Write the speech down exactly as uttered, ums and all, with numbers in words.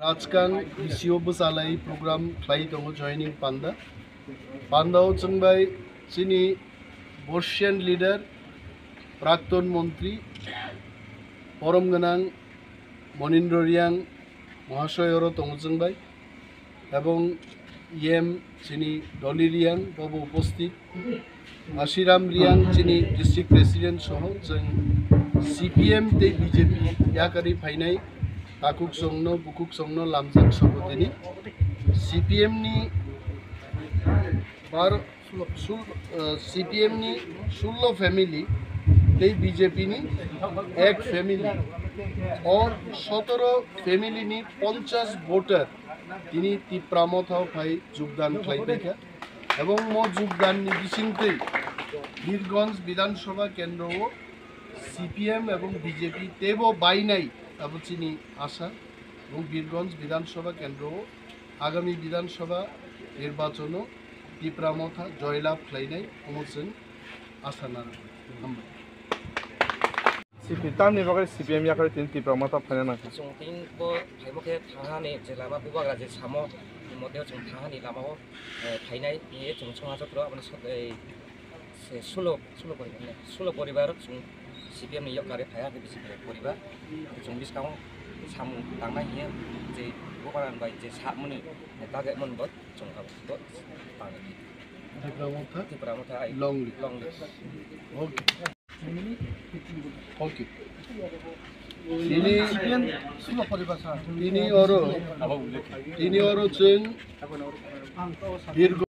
Rajkang B C O bwchalai program khlai tongo joining panda. Pandao chwngbai chini Boshian leader, Prakton Montri, Borom Gwnang Monindra Riang Mohashoy oro tongo chwngbai. Ebong E M chini Dolly Riang bobo upasthit, Ashiram Riang chini district president soho chwng C P M tei B J P yakarwi phainai takhuk chwngno bukhuk chwngno lamjak sobo tini C P M ni bar sul-, eh, C P M ni sullo family tei B J P ni ek family, or sotoro family ni ponchash voter tini Tipra Motha o phai jogdan khlai paikha. Ebong mo jogdan ni bisingtwi Birganj Bidhan Sabha kendro o C P M ebong B J P teibo bainai abo chini asa. Ebong Birganj Bidhan Sabha kendro o agami Bidhan Sabha nirbachon o Tipra Motha joylab khlainai omo chwng asa narwkha. Hambai. C P, tamni bagwi C P M yakarwi tini Tipra Motha phaina nangkha? Chwng tini bo phaimo khe thangani je lama bubagra je samo, ni mote chwng thangani lama o, eh, phainai, eh, chwng chwngha jotro aboni sot, eh, se sulo, sulo poribar, sulo poribar chwng C P M ni yakarwi phaiya, bisi poribar. Chwng bwskango samung tangnai hiya je bubagra bai je samani, eh, target mon bo chwng abo bo tangnai. Tipra Motha? Tipra Motha, ai, long live. Long live. Okay. Okay. Tini, tini oro, tini oro chwng Birganj